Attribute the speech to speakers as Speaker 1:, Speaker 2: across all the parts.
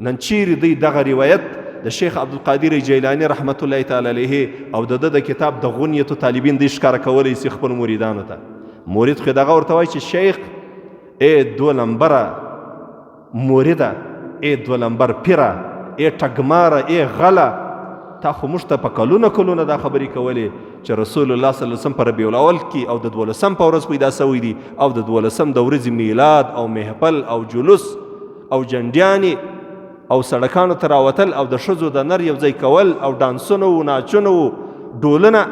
Speaker 1: نن چیرې دی دغه روایت د شیخ عبدالقادر جیلانی رحمت الله تعالی علیه او د ده د کتاب د غنیت طالبین دی ښکاره کولی سي خپل مریدانو ته؟ مرید خو دغه ورته وایي چې شیخ ای دوه لمبره مورده، ای دوه لمبر پیره، ای ټګماره، ای غله، تا خو موږ ته په کلونه کلونه دا خبرې کولې چې رسول الله صلی الله علیه وسلم په ربیع الاول کې او د دولسم په ورځ پیدا شوی دی او د دولسم د ورځې میلاد او محفل او جلوس او جنډیانې او سړکانو ته راوتل او د ښځو د نر یو ځای کول او ډانسونه و ناچونه و ډولونه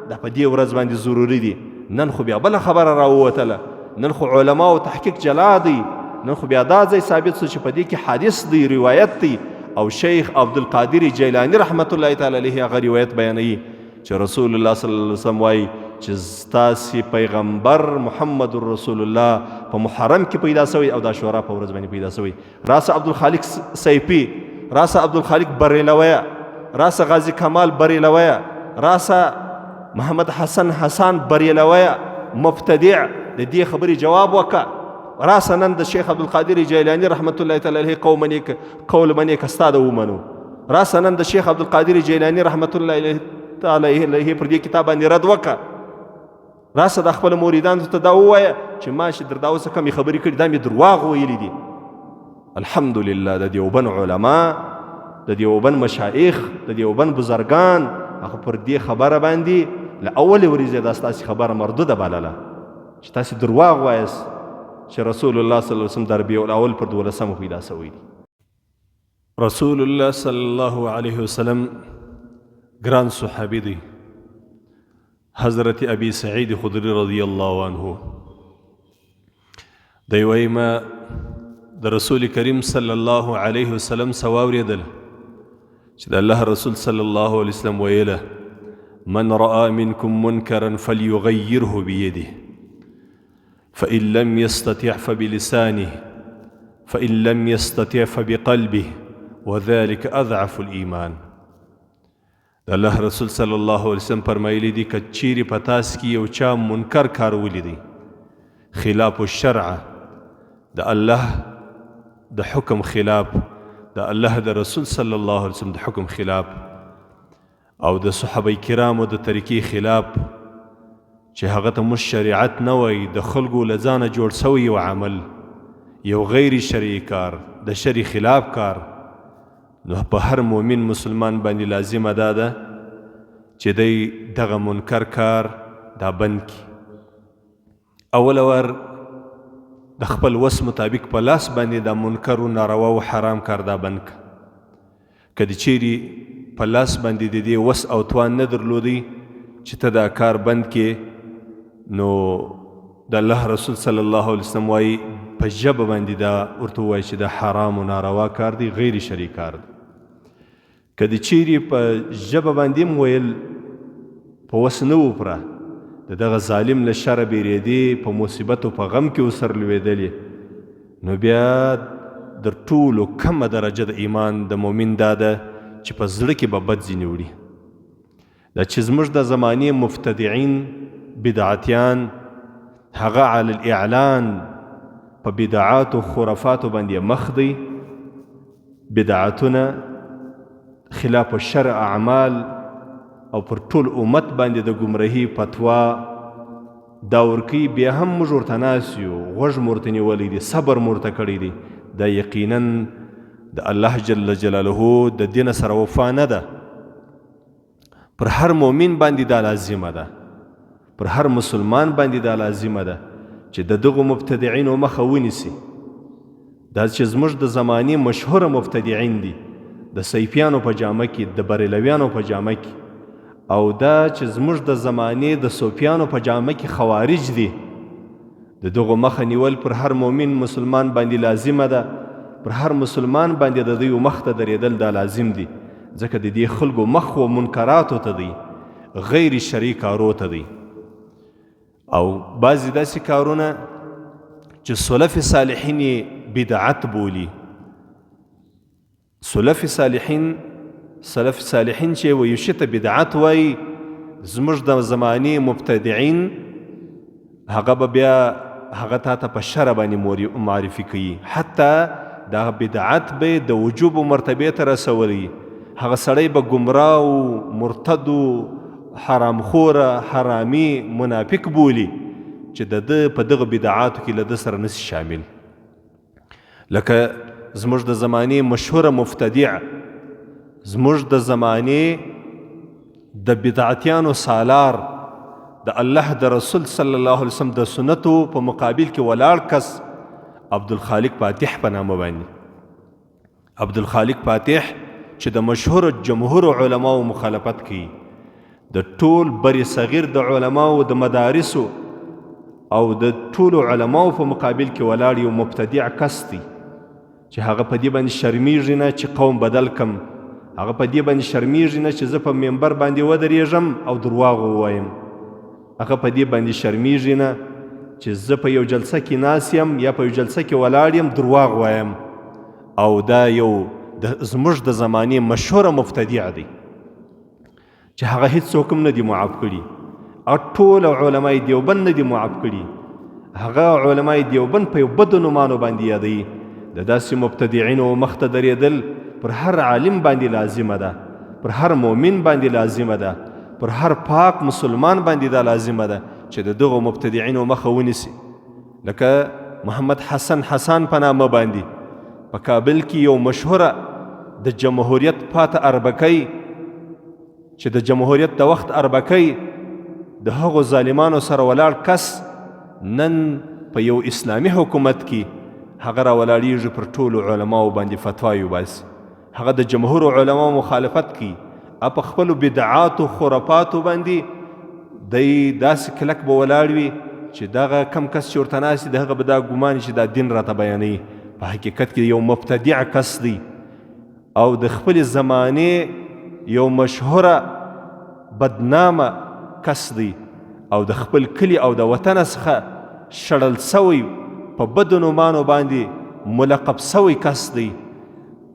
Speaker 1: دا په دې ورځ باندې ضروري دي. نن خو بیا بله خبره راووتله، نن خو علماو تحقیق جلا دی، نن خو بیا دا ځای ثابت سو چې په دې کې حدیث دی، روایت دی، او شیخ عبدالقادر جیلانی رحمت الله تعالی علیه هغه روایت بیانوي چې رسول الله صلی الله علیه وسلم وایي چې ستاسې پیغمبر محمد رسول الله په محرم کې پیدا شوی او د عاشورا په ورځ باندې پیدا شوی. راسه عبدالخالق سیفي، راسه عبدالخالق بریلویه، راسه غازی کمال بریلویه، راسه محمد حسن حسن بریلویه مبتدع، د دې خبرې جواب وکړه. راسه نن د شیخ عبدالقادر جیلانی رحمت الله تعالی علیه قوم منې قول منې که ستا د ومنو. راسه نن د شیخ عبدالقادر جیلانی رحمت الله تعالی علیه پر دې کتاب باندې رد وکړه. راسه د خپل مریدانو ته دا ووایه چې ما چې در دا اوسه کومې خبرې کړي دا مې درواغ ویلي دي. الحمدلله د دیوبند علما، د دیوبند مشایخ، د دیوبند بزرګان هغه پر دې خبره باندې له اولې ورځې دا ستاسې خبره مردوده بلله چې تاسې درواغ وایاست چې رسول الله صلی الله علیه وسلم د ربیع الاول پر دولسمه پیدا شوی دی.
Speaker 2: رسول الله صلی الله علیه وسلم ګران صحابي دی حضرت ابي سعید خدری رضی الله عنه دی وایي ما د رسول کریم صلی الله علیه وسلم څه واورېدل چې د الله رسول صلی الله علیه وسلم ویله من رأى منكم منكرا فليغيره بيده فإن لم يستطع فبلسانه فإن لم يستطع فبقلبه وذلك أضعف الإيمان. د الله رسول صلی الله علیه وسلم فرمایلی دي که چیرې په تاسو کې یو چا منکر کار ولیدی، خلاف الشرع، د الله د حکم خلاف، د الله د رسول صلی الله علیه وسلم د حکم خلاف او د صحابه کرامو د طریقې خلاف چې هغه ته موږ شریعت نه وایي، د خلکو له ځانه جوړ شوی یو عمل، یو غیر شرعي کار، د شرع خلاف کار، نو په هر مؤمن مسلمان باندې لازمه دا ده چې دی دغه منکر کار دا بند کړي. اوله وار د خپل وس مطابق په لاس باندې دا منکر و ناروا و حرام کار دا بند که. که د چیرې په لاس باندې د دې وس او توان نه درلودی چې ته دا کار بند کې، نو د الله رسول صلی الله علیه وسلم وایي په ژبه باندې دا ورته ووایي چې دا حرام و ناروا کار دی، غیر شرعي کار دی. که د چیرې په ژبه باندې هم ویل په وس نه وو پوره، د دغه ظالم له شره بیرېدې، په مصیبت او په غم کې ورسره لوېدلې، نو بیا در ټولو کمه درجه د ایمان د مؤمن دا ده چې په زړه کې به بد ځینې وړي. دا چې زموږ د زمانې مفتدعین بدعتیان هغه علی الاعلان په بدعات او خرافاتو باندې مخ دی، بدعتونه، خلاف الشرع اعمال او پر ټول امت باندې د ګمراهي فتوا دا ورکوي، بیا هم موږ ورته ناست یو، غوږ مو ورته نیولی دی، صبر مو ورته کړی دی، دا یقینا د الله جل جلاله د دین سره وفا نه ده. پر هر مؤمن باندې دا لازمه ده، پر هر مسلمان باندې دا لازمه ده چې د دغو مبتدعینو مخه ونیسي. دا چې زموږ د زمانې مشهوره مبتدعین دي، د سیفیانو په جامه کې، د بریلویانو په جامه کې، او دا چې زموږ د زمانې د صوفیانو په جامه کې خوارج دي، د دغو مخه نیول پر هر مؤمن مسلمان باندې لازمه ده. پر هر مسلمان باندې د دوی مخ ته درېدل دا لازم دي، ځکه د دې خلکو مخ و منکراتو ته دی، غیر شرعي کارو ته دی، او بعضې داسې کارونه چې سلف صالحین یې بدعت بولي. سلف صالحین، سلف صالحین چې و یو شي ته بدعت وایي، زموږ د زمانې مبتدعین هغه به بیا هغه تا ته په شرع باندې معرفي کوي، حتی دا بدعت به د وجوب مرتبه ته رسولی، هغه سړی به ګمراه و مرتد و حرامخوره حرامي منافق بولي چې د ده په دغه بدعاتو کې له ده سره نسی شامل. لکه زموږ د زمانې مشهوره مفتدع، زموږ د زمانې د بدعتیانو سالار، د الله د رسول صلی الله علیه وسلم د سنتو په مقابل کې ولاړ کس عبدالخالق فاتح په نامه باندې، عبدالخالق فاتح چې د مشهور جمهور علماو مخالفت کوي، د ټول بر صغیر د علماو د مدارسو او د ټولو علماو په مقابل کې ولاړ یو مبتدع کس دی چې هغه په دې باندې شرمیږي نه چې قوم بدل کم، هغه په دې باندې شرمیږي نه چې زه په منبر باندې ودرېږم او درواغ ووایم، هغه په دې باندې شرمیږي نه چې زه په یو جلسه کې ناست یم یا په یو جلسه کې ولاړ یم درواغ وایم. او دا یو د زموږ د زمانې مشهوره مبتدع دی چې هغه هیڅوک هم نه دي معاف کړي او ټول علمای دیوبند نه دي معاف کړي، هغه علمای دیوبند په یو بدو نومانو باندې یادوي. د داسې مبتدعینو مخته درېدل پر هر عالم باندې لازمه ده، پر هر مؤمن باندې لازمه ده، پر هر پاک مسلمان باندې دا لازمه ده چې د دغو مبتدعینو مخه ونیسي. لکه محمد حسن حسن په نامه باندې په کابل کې یو مشهوره د جمهوریت پاته اربکی چې د جمهوریت د وخت اربکی د هغو ظالمانو سره ولاړ کس نن په یو اسلامي حکومت کې هغه را ولاړیږي پر ټولو علماو باندې فتوا وباسي، هغه د جمهور علماو مخالفت کوي، په خپلو بدعاتو خرافاتو باندې دی داسې کلک به ولاړ وي چې دغه کم کس چې ورته ناست د هغه به دا ګمان چې دا دین راته بیانوي، په حقیقت کې یو مبتدع کس دی او د خپلې زمانې یو مشهوره بدنامه کس دی او د خپل کلي او د وطن څخه شړل سوی په بدو نومانو باندې ملقب سوی کس دی.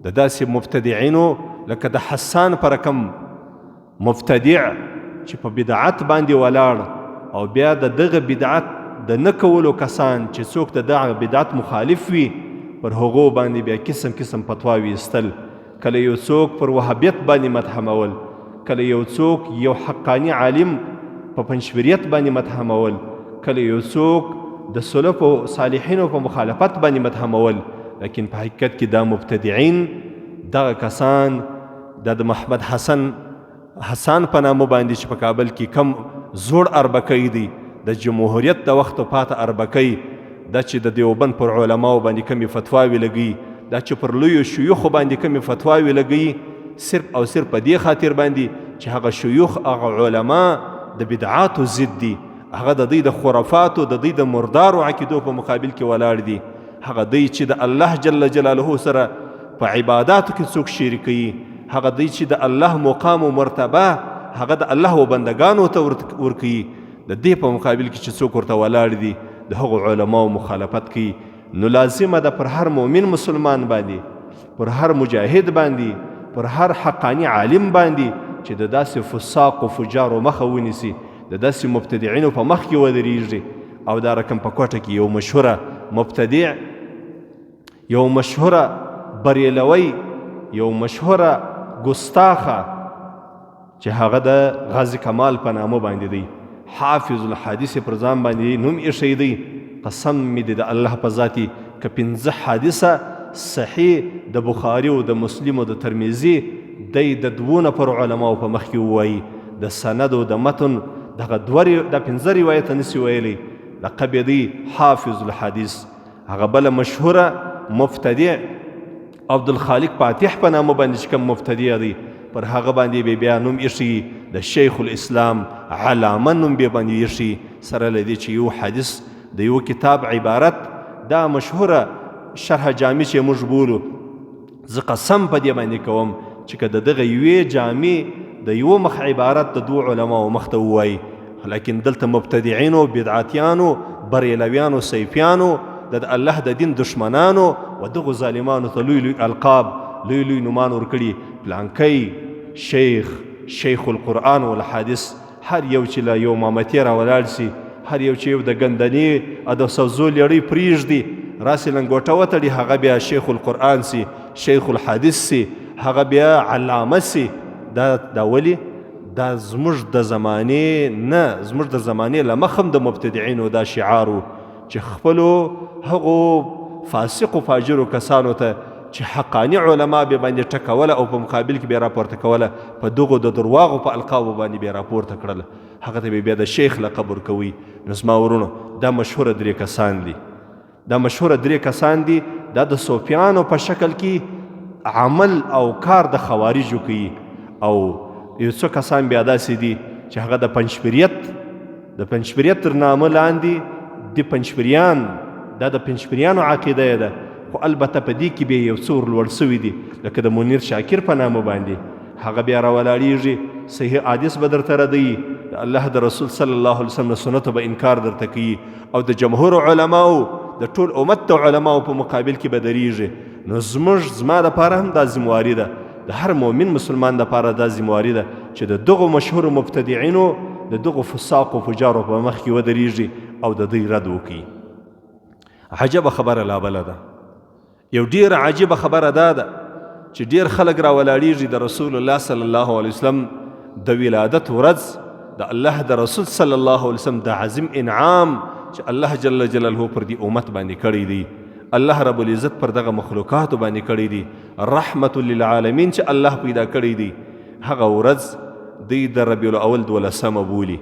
Speaker 2: د داسې مبتدعینو لکه د حسان په رقم مبتدع چې په بدعت باندې ولاړ او بیا د دغه بدعت د نه کولو کسان چې څوک د دغه بدعت مخالف وي پر هغو باندې بیا قسم قسم فتواوې ایستل، کله یو څوک پر وهابیت باندې متهمول، کله یو څوک یو حقاني عالم په پنجشیریت باندې متهمول، کله یو څوک د سلف او صالحینو په مخالفت باندې متهمول. لیکن په حقیقت کې دا مبتدعین دغه کسان دا د محمد حسن حسن په نامه باندې چې په کابل کې کم زوړ اربکی دی د جمهوریت د وخت پاته اربکی دا چې د دیوبند پر علماو باندې کمې فتواوې لګوي، دا چې پر لویو شیوخو باندې کمې فتواوې لګوي، صرف او صرف په دې خاطر باندې چې هغه شیوخ هغه علما د بدعاتو ضد دي، هغه د دوی د خرافاتو د دوی د مردارو عقیدو په مقابل کې ولاړ دي، هغه دی چې د الله جل جلاله سره په عباداتو کې څوک شریکوي، هغه دی چې د الله مقام او مرتبه هغه د الله و بندګانو ته ورکوي، د دې په مقابل کې چې څوک ورته ولاړ دي د هغو علماو مخالفت کوي. نو لازمه ده پر هر مؤمن مسلمان باندې، پر هر مجاهد باندې، پر هر حقاني عالم باندې چې د داسې فساق و فجارو مخه ونیسي، د داسې مبتدعینو په مخ کې ودرېږي. او دا رقم په کوټه کې یو مشهوره مبتدع، یو مشهوره بریلوی، یو مشهوره ګستاخه چې هغه د غازي کمال په نامه باندې دی، حافظ الحدیث پر ځان باندې نوم ایښی دی. قسم مې دی د الله په ذاتي که 5 حدیثه صحیح د بخاري او د مسلم او د ترمذي دی د دوو نفرو علماو په مخ کې ووایي، د سند او د متن دغه دوه د 5 روایته نسي ویلی، لقب یې دی حافظ الحدیث. هغه بله مشهوره مبتدع عبدالخالق فاتح په نامه باندې چې کوم مبتدع دی پر هغه باندې به بیا نوم ایښي د شیخ الاسلام علامه نوم به باندې ایښي، سره له دې چې یو حدیث د یو کتاب عبارت دا مشهوره شرح جامع چې موږ بولو، زه قسم په دې باندې کوم چې که د دغه یوې جامع د یو مخ عبارت د دوو علماو مخ ته ووایي، لیکن دلته مبتدعینو، بدعتیانو، بریلویانو، سیفیانو، د الله د دین دشمنانو و دغو ظالمانو ته لوی لوی القاب، لوی لوی نومان ورکړي، پلانکی شیخ، شیخ القرآن والحدیث. هر یو چې له یو مامتې راولاړ سي، هر یو چې یو د ګندنې او د سبزو لیړۍ پرېږدي،
Speaker 1: راسي لنګوټه وتړي، هغه بیا شیخ القرآن سي، شیخ الحدیث سي، هغه بیا علامه سي. دا ولي؟ دا زموږ د زمانې نه، زموږ د زمانې له مخه هم د مبتدعینو دا شعار و چې خپلو هغو فاسقو فاجرو کسانو ته چې حقاني علما به باندې ټکوله او په مقابل کې به راپورته کوله، په دغو د درواغو په القابو باندې به راپورته کړله، هغه ته به بیا د شیخ لقب ورکوي. نو زما ورونو، دا مشهوره درې کسان دي، دا مشهوره درې کسان دي. دا د صوفیانو په شکل کې عمل او کار د خوارجو کوي. او یو څو کسان بیا داسې دي چې هغه د پنجپریت تر نامه لاندې د پنجپریان، دا د پنجپریانو عقیده یې ده، خو البته په دې کې بیا یو څه ورلوړ سوي دي، لکه د منیر شاکر په نامه باندې هغه بیا راولاړېږي، صحیح حدیث به درته ردوي، د الله د رسول صلی الله علیه وسلم له سنتو به انکار درته کوي، او د جمهور علماو، د ټول امت د علماو په مقابل کې به درېږي. نو زما دپاره هم دا ذمواري ده، د هر مؤمن مسلمان دپاره دا ذمواري ده چې د دغو مشهورو مبتدعینو، د دغو فساق و فجارو په مخ کې ودرېږي او د دوی رد وکړي. عجبه خبره لا بله ده، یو ډېره عجیبه خبره دا ده چې ډېر خلک راولاړېږي د رسول الله صلی الله علیه وسلم د ولادت ورځ، د الله د رسول صلی الله علیه وسلم د عظیم انعام چې الله جل جلاله پر دې امت باندې کړی دی، الله رب العزت پر دغه مخلوقاتو باندې کړی دی، رحمت للعالمین چې الله پیدا کړی دی، هغه ورځ دوی د ربیع الاول دولسمه بولي.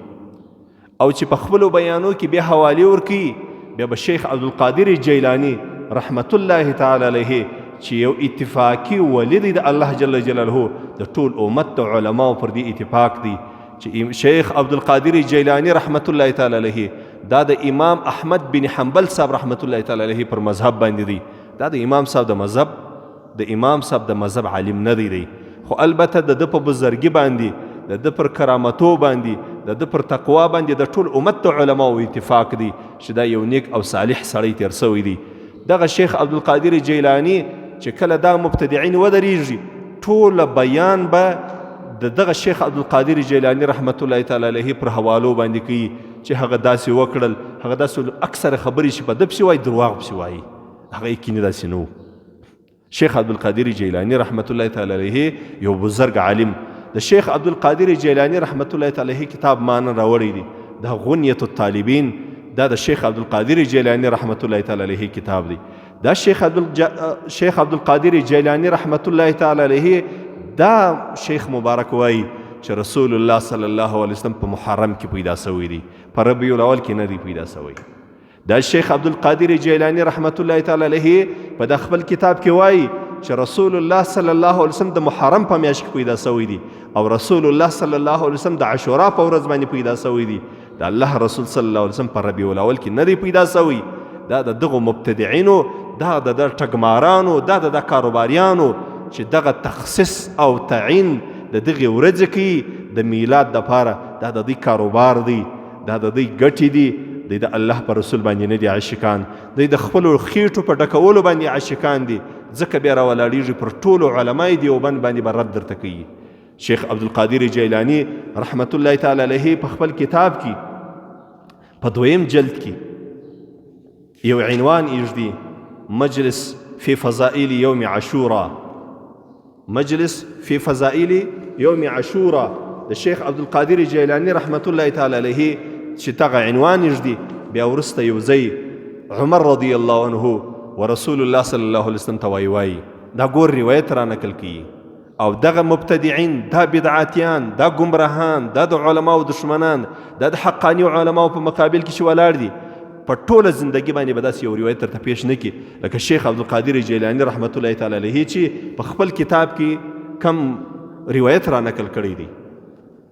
Speaker 1: او چې په خپلو بیانو کې بیا حوالې ورکوي، بیا به شیخ عبدالقادر جیلانی رحمت الله تعالی علیه چې یو اتفاقي ولی دی د الله جل جلاله، د ټول امت د علماو پر دې اتفاق دی چې شیخ عبدالقادر جیلانی رحمت الله تعالی علیه دا د امام احمد بن حنبل صاحب رحمت الله تعالی علیه پر مذهب باندې دی. دا د امام صاحب د مذهب، د امام صاحب د مذهب عالم نه دی دی، خو البته د ده په بزرګي باندې، د ده پر کرامتو باندې، د ده پر تقوا باندې د ټول امت د علماو اتفاق دی چې دا یو نیک او صالح سړی تیر سوی دی. دغه شیخ عبدالقادر جیلانی چې کله دا مبتدعین ودرېږي، ټول بیان به د دغه شیخ عبدالقادر جیلانی رحمت الله تعالی علیه پر حوالو باندې کوي چې هغه داسې وکړل، هغه داسې اکثره خبرې چې په ده پسې وایي درواغ پسې وایي، هغه یقیني داسې نه و. شیخ عبدالقادر جیلانی رحمت الله تعالی علیه یو بزرګ عالم، د شیخ عبدالقادر جیلانی رحمت الله تعالی علیه کتاب ما نن راوړی دی، دا غنیة الطالبین، دا د شیخ عبدالقادر جیلانی رحمت الله تعالی علیه کتاب دی. دا شیخ عبدالقادر جیلانی رحمت الله تعالی علیه دا شیخ مبارک وایي چې رسول الله صلی الله علیه وسلم په محرم کې پیدا سوی دی، په ربیع الاول کې نه دی پیدا سوی. دا شیخ عبدالقادر جیلانی رحمت الله تعالی علیه په د خپل کتاب کې وایي چې رسول الله صلی الله علیه وسلم د محرم په میاشت کې پیدا سوی دی، او رسول الله صلی الله علیه وسلم د عاشورا په ورځ باندې پیدا سوی دی. د الله رسول صلی الله علیه وسلم په ربیع الاول کې نه دی پیدا سوی. دا د دغو مبتدعینو، دا د د ټګمارانو، دا د د کاروباریانو چې دغه تخصیص او تعین د دغې ورځې کوي د میلاد دپاره، دا د دوی کاروبار دی، دا د دوی ګټې دي. دوی د الله پر رسول باندې نه دي عاشقان، دوی د خپلو خېټو په ډکولو باندې عاشقان دي، ځکه بیا راولاړېږي پر ټولو علمای دیوبند باندې به رد درته کوي. شیخ عبدالقادر جیلانی رحمت الله تعالی علیه په خپل کتاب کې په دویم جلد کې یو عنوان ایږدي، مجلس فی فضائل یوم عاشورا، مجلس فی فضائل یوم عاشورا، د شیخ عبدالقادر جیلانی رحمت الله تعالی علیه چې دغه عنوان ایږدي. بیا وروسته یو ځای عمر رضی الله عنه ورسول الله صلی الله علیه وسلم ته وایي، وایي دا ګور روایت را نقل کوي، او دغه مبتدعین، دا بدعاتیان، دا ګمراهان، دا د علماو دښمنان، دا د حقاني علماو په مقابل کې چې ولاړ دي، په ټوله زندګي باندې به داسې یو روایت درته پیښ نه کړي لکه شیخ عبدالقادر جیلاني رحمت الله تعالی علیه چې په خپل کتاب کې کم روایت را نقل کړی دی.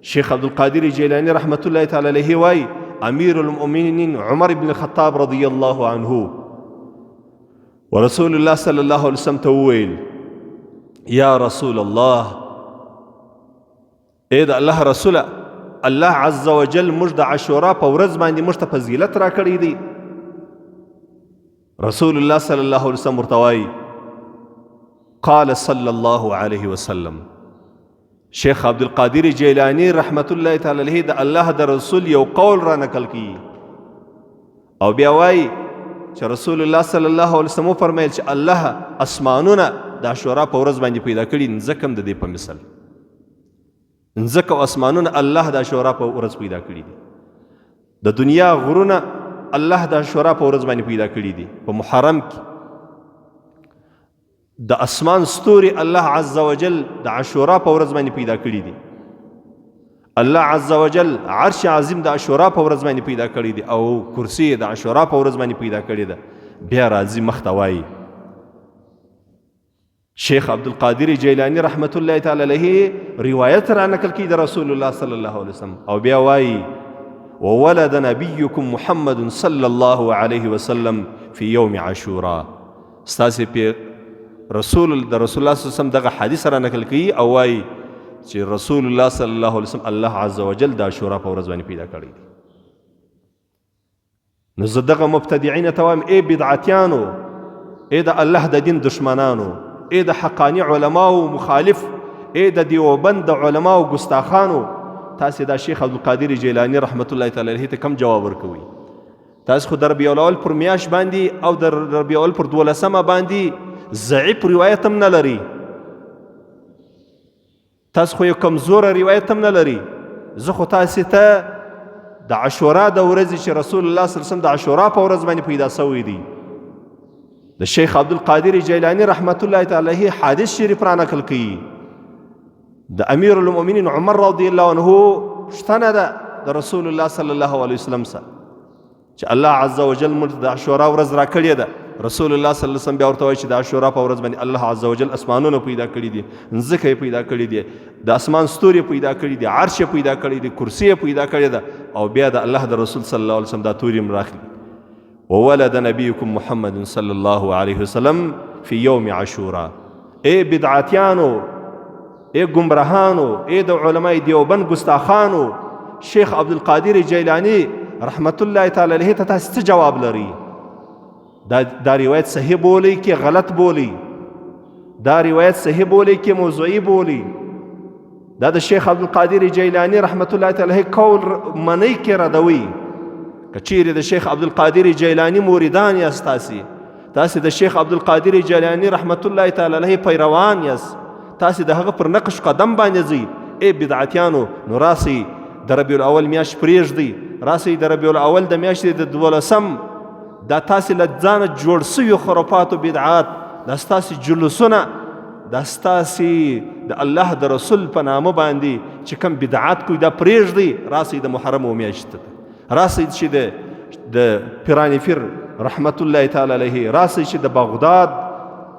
Speaker 1: شیخ عبدالقادر جیلانی رحمت الله تعالی علیه وایي امیر المؤمنین عمر بن الخطاب رضی الله عنه ورسول الله صلی الله علیه وسلم ته وویل، یا رسول الله، ای د الله رسوله، الله عز وجل موږ د عاشورا په ورځ باندې موږ ته فضیلت راکړی دی. رسول الله صلی الله علیه وسلم ورته وایي، قال صلی الله علیه وسلم، شیخ عبدالقادر جیلانی رحمت الله تعالی علیه د الله د رسول یو قول را نقل کړي او بیا وایي چې رسول الله صلی الله علیه وسلم وفرمایل چې الله اسمانونه د عاشورا په ورځ باندې پیدا کړي، مځکه هم د دې په مثل، مځکه او اسمانونه الله د عاشورا په ورځ پیدا کړي دي. د دنیا غرونه الله د عاشورا په ورځ باندې پیدا کړي دي په محرم کې. د اسمان ستوري الله عز وجل د عاشورا په ورځ باندې پیدا کړي دي. الله عز وجل عرش عظیم د عاشورا په ورځ باندې پیدا کړی دی او کرسی د عاشورا په ورځ باندې پیدا کړی ده. بیا راځي مخته وایي شیخ عبدالقادر جیلانی رحمت الله تعالی علیه روایت را نقل کوي د رسول الله صلی الله علیه وسلم او بیا وایي وولد نبيكم محمد صلى الله عليه وسلم في يوم عاشوراء. ستاسې پې رسول د رسول الله صلی الله علیه وسلم دغه حدیث را نقل کوي او وایي چې رسول الله صلی الله علیه وسلم الله عز وجل د عاشورا په ورځ باندې پیدا کړی دی. نو زه دغه مبتدعین ته وایم، ای بدعتیانو، ای د الله د دین دشمنانو، ای د حقاني علماو مخالف، ای د دیوبند د علماو ګستاخانو، تاسې دا شیخ عبدالقادر جیلانی رحمت الله تعالی علیه ته کم جواب ورکوئ؟ تاسو خو د ربیع الاول پر میاشت باندې او د ربیع الاول پر دولسمه باندې ضعیف روایت هم نه لري. تاسو خو یو کمزوره روایت هم نه لري. زه خو تاسې ته د عاشورا د ورځې چې رسول الله صلی الله علیه وسلم د عاشورا په ورځ باندې پیدا سوی دی، د شیخ عبدالقادر جیلانی رحمت الله تعالی علیه حادث شریف را نقل کوي. د امیر المؤمنین عمر رضی الله عنه پوښتنه ده د رسول الله صلی الله علیه وسلم سره چې الله عز وجل موږ د عاشورا ورځ راکړې ده. رسول الله صلی الله علیه وسلم بیا ورته وایي چې د عاشورا په ورځ باندې الله عز وجل اسمانونه پیدا کړي دي، مځکه یې پیدا کړې دي، د اسمان ستوري پیدا کړي دي، عرش یې پیدا کړی دی، کرسي یې پیدا کړې ده، او بیا د الله د رسول صلی الله علیه وسلم دا توري هم راخلي. وولد نبيكم محمد صلى الله عليه وسلم في يوم عاشوراء. ای بدعتیانو، ای ګمراهانو، ای د علماء دیوبند ګستاخانو، شیخ عبدالقادر جیلانی رحمت الله تعالی علیه ته تاسو څه جواب لرئ؟ دا روایت صحیح بولی کې غلط بولی؟ دا روایت صحیح بولی کې موضوعي بولی؟ دا د شیخ عبدالقادر جیلانی رحمت الله تعالی علیه قول منی کې ردوي؟ که چیرې د شیخ عبدالقادر جیلانی مریدان یاست، تاسې د شیخ عبدالقادر جیلانی رحمت الله تعالی علیه پیروان یاست، تاسې د هغه پر نقش قدم باندې ځئ، ای بدعتیانو، نو راسئ د ربیع الاول میاشت پرېږدئ، راسئ د ربیع الاول د میاشتې د دولسم دا تاسې له ځانه جوړ سوي خرافات او بدعات، دا ستاسې جلوسونه، دا ستاسې د الله د رسول په نامه باندې چې کوم بدعات کوي دا پرېږدئ، راسئ د محرم و میاشتې ته، راسئ چې د پیران پیر رحمت الله تعالی علیه، راسئ چې د بغداد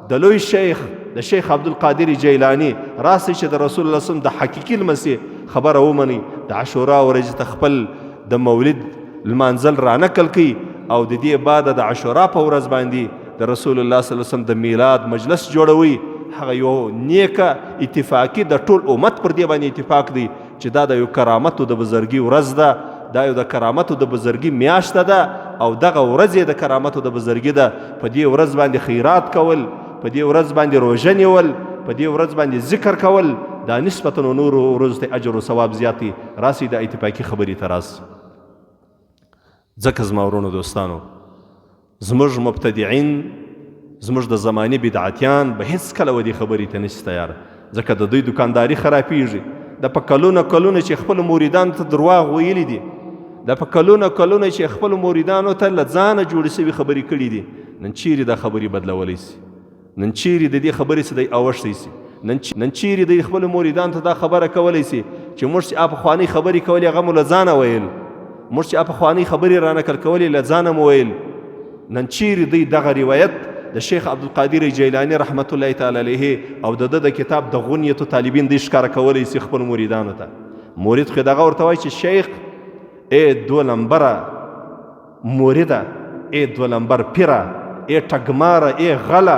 Speaker 1: د لوی شیخ د شیخ عبدالقادر جیلانی، راسئ چې د رسول الله صلی الله علیه وسلم د حقیقي لمسې خبره ومنئ، د عاشورا ورځې ته خپل د مولد لمانځل را نقل کړئ، او د دې بعد د عاشورا په ورځ باندې د رسول الله صلی الله علیه وسلم د میلاد مجلس جوړوئ. هغه یو نیکه اتفاقي د ټول امت پر دې باندې اتفاق دی چې دا د یو کرامتو د بزرګي ورځ ده، دا یو د کرامتو د بزرګي میاشت ده، او دغه ورځ یې د کرامتو د بزرګي ده. په دې ورځ باندې خیرات کول، په دې ورځ باندې روژه نیول، په دې ورځ باندې ذکر کول، دا نسبتاً نورو ورځو ته اجر او ثواب زیات دی. راسئ د اتفاقي خبرې ته راسئ. ځکه زما وروڼو دوستانو، زموږ مبتدعین، زموږ د زماني بدعتیان به هېڅکله و دې خبرې ته نشي تیار، ځکه د دوی دکانداري خرابېږي. دا په کلونه کلونه چې خپلو مریدانو ته درواغ ویلي دي، دا په کلونه کلونه چې خپلو مریدانو ته له ځانه جوړې سوي خبرې کړي دي، نن چیرې دا خبرې بدلولی سي؟ نن چیرې د دې خبرې څه دی اوښتی سي؟ نن چیرې دی خپلو مریدانو ته دا خبره کولی سي چې موږ چې پخوانۍ خبرې کولې هغه مو له ځانه ویل، موږ چې پخوانۍ خبرې را نقل کولې له ځانه مو ویل؟ نن چیرې دی دغه روایت د شیخ عبدالقادر جیلانی رحمت الله تعالی علیه او د ده د کتاب د غنیت طالبین دی ښکاره کولی سي خپلو مریدانو ته؟ مرید خو دغه ورته وایي چې شیخ ای دوه لمبره مریده، ای دوه لمبر پیره، ای ټګماره، ای غله،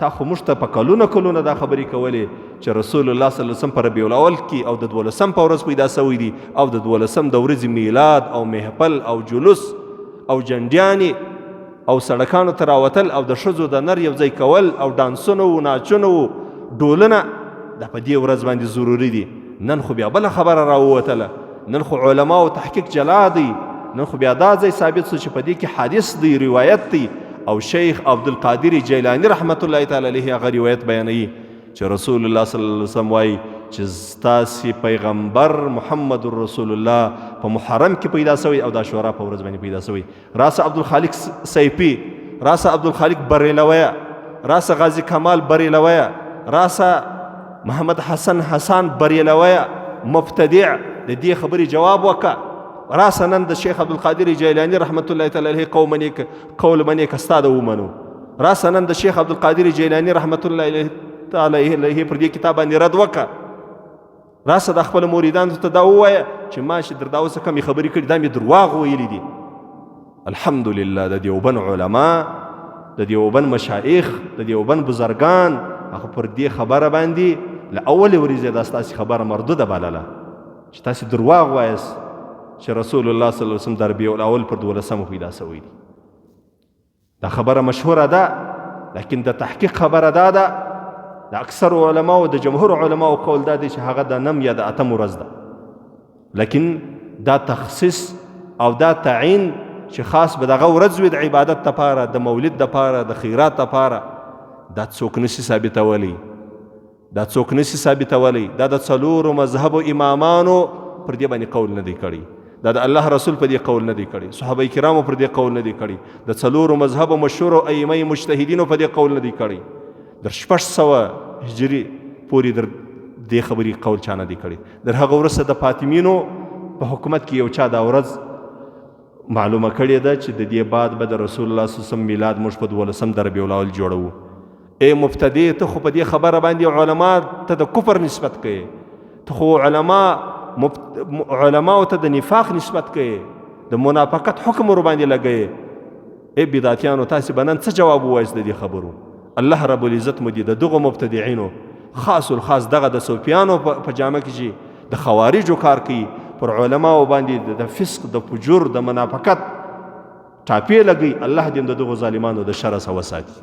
Speaker 1: تا خو موږ ته په کلونه کلونه دا خبرې کولې چې رسول الله صلی الله علیه وسلم په ربیع الاول کې او د دولسم په ورځ پیدا سوی دی، او د دولسم د ورځې میلاد او محفل او جلوس او جنډیانې او سړکانو ته راوتل او د ښځو د نر یو ځای کول او ډانسونه و ناچونه و ډولونه، دا په دې ورځ باندې ضروري دي. نن خو بیا بله خبره راووتله، نن خو علماو تحقیق جلا دی، نن خو بیا دا ځای ثابت سو چې په دې کې حدیث دی، روایت دی، او شیخ عبدالقادر جیلانی رحمت الله تعالی علیه هغه روایت بیانوي چې رسول الله صلی الله علیه وسلم وایي چې ستاسې پیغمبر محمد رسول الله په محرم کې پیدا شوی او د عاشورا په ورځ باندې پیدا شوی. راسه عبدالخالق سیفي، راسه عبدالخالق بریلویه، راسه غازي کمال بریلویه، راسه محمد حسن حسن بریلویه مبتدع، د دې خبرې جواب وکړه. راسه نن د شیخ عبدالقادر جیلانی رحمت الله تعالی علیه قوم منې قول منې که ستا د ومنو. راسه نن د شیخ عبدالقادر جیلانی رحمت الله تعالی علیه پر دې کتاب باندې رد وکړه. راسه د خپل مریدانو ته دا ووایه چې ما چې در دا اوسه کومې خبرې کړي دا مې درواغ ویلي دي. الحمدلله د دیوبند علما، د دیوبند مشایخ، د دیوبند بزرګان هغه پر دې خبره باندې له اولې ورځې دا ستاسې خبره مردوده بلله چې تاسې درواغ وایاست چې رسول الله صلی الله علیه وسلم د ربیع الاول پر دولسمه پیدا سوی دی. دا خبره مشهوره ده، لیکن د تحقیق خبره دا ده، د اکثر علماو د جمهور علماو قول دا دی چې هغه د نم یا د اتم ورځ ده، لیکن دا تخصیص او دا تعین چې خاص به دغه ورځ وي د عبادت لپاره، د مولد لپاره، د خیرات لپاره، دا څوک نشي ثابتولی، دا څوک نشي ثابتولی. دا د څلورو مذهبو امامانو پر دې باندې قول نه دی کړی، دا د الله رسول په دې قول نه دی کړی، صحابه کرامو پر دې قول نه دی کړی، د څلورو مذهبو مشهورو ائمه مجتهدینو په دې قول نه دی کړی. در 600 هجري پورې در دې خبرې قول چا نه دی کړی. در هغه وروسته د فاطمینو په حکومت کې یو چا دا ورځ معلومه کړې ده چې د دې بعد به د رسول الله صلی الله علیه وسلم میلاد موږ په دولسم د ربیع الاول جوړوو. ای مبتدی، ته خو په دې خبره باندې علما ته د کفر نسبت کوې، ته خو علماو ته د نفاق نسبت کوې، د منافقت حکم ور باندې لګوې. ای بدعتیانو، تاسې به نن څه جواب ووایاست د دې خبرو؟ الله رب العزت مو دې د دغو مبتدعینو، خاص الخاص دغه د صوفیانو په جامه کې چې د خوارجو کار کوي، پر علماو باندې د فسق، د فجور، د منافقت ټاپې لګوي، الله دې د دغو ظالمانو د شره څخه وساتي.